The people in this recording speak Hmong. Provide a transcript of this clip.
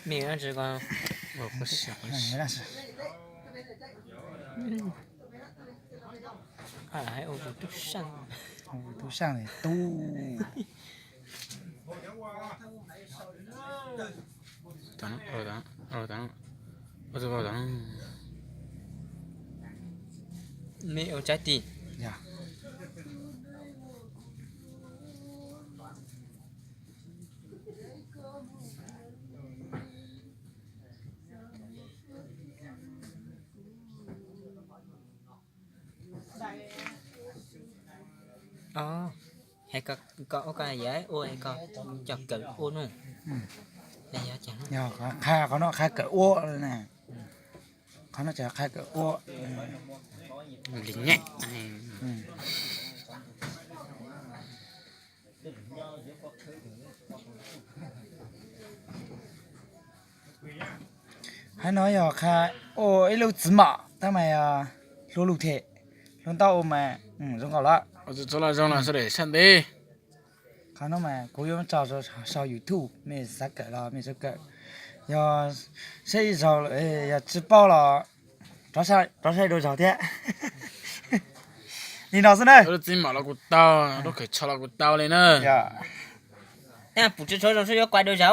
Mej yuav dab tsi ko? Ua kuv siab. Hais ua kuv tub saj. Tub saj tub. Mej ua tsaib ti. Hais ko ua ko yog ua ko coj kawm ua no. Yog qha qhov no qha kawm ua na. Qhov no ces qha kawm ua. Li nyem. Hais no yog qha ua ib lub txiv mom tab mas yog hlua lug them, hlua ntau ua mas zoo nkaus lawm. Txhob los zoo los sawv daws sab ntev. Qhov no mas kuv yuav tso sau YouTube, mej xav kawm los mej sawv kawm. Yog saib ib zaug yog tsis paub los rov saib dua zaug thiab. Li no xwb na. Lub txiv mom los kuv tau, lub kawm tsho los kuv tau li na. Pum tsis tshua zoo seb yuav kuv dua zaug.